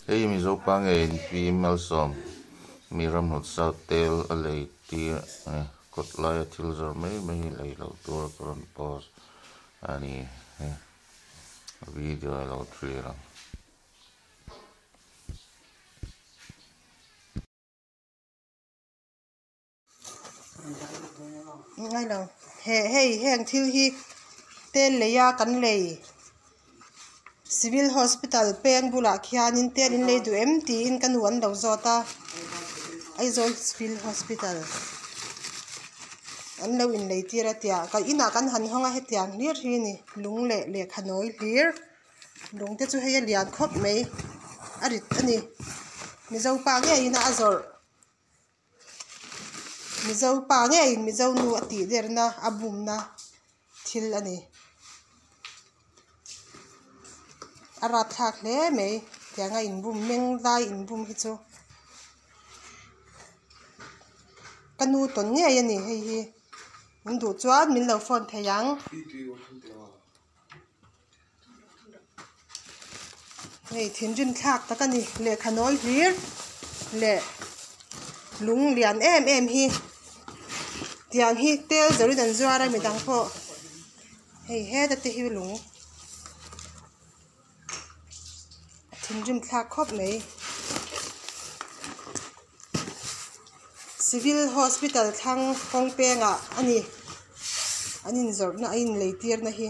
Hei Mizo pa ngei Pi Malsawm mi ramhnut South tel a lei tir a ni. Kawt laia thil zawrh mai mai hi lei loh tur ka rawn post a ni. Video a lo thlir ang. Ngai lo he hei heng thil hi tel lei a kan lei civil hospital peng bulah khianin tel in lei duh em tiin ka nu an lo zawt a Aizawl civil hospital an lo in lei tir a tia ka inah kan han hawng a hetiang hlir hi a ni lung leh lehkha nawi hlir. Lung te chu hei a lian khawp mai a rit a ni mizo pa ngeiin a zawrh mizo pa ngeiin mizo nu a tih derna a bumna thil a ni a rapthlak hle mai tianga inbum meng lai inbum hi chu ka nu tawn ngei a ni hei hi min duh chuan min lo phone thei ang. Hei thinrim thlak tak a ni lehkha nawi hlir leh lung lian em em hi tiang hi tel zawrhin an zuar a midang pawh hei heta te hi lung thinrim thlak khawp mai civil hospital thlang kawng pengah a ni an inzawrhna a inlei tirna hi.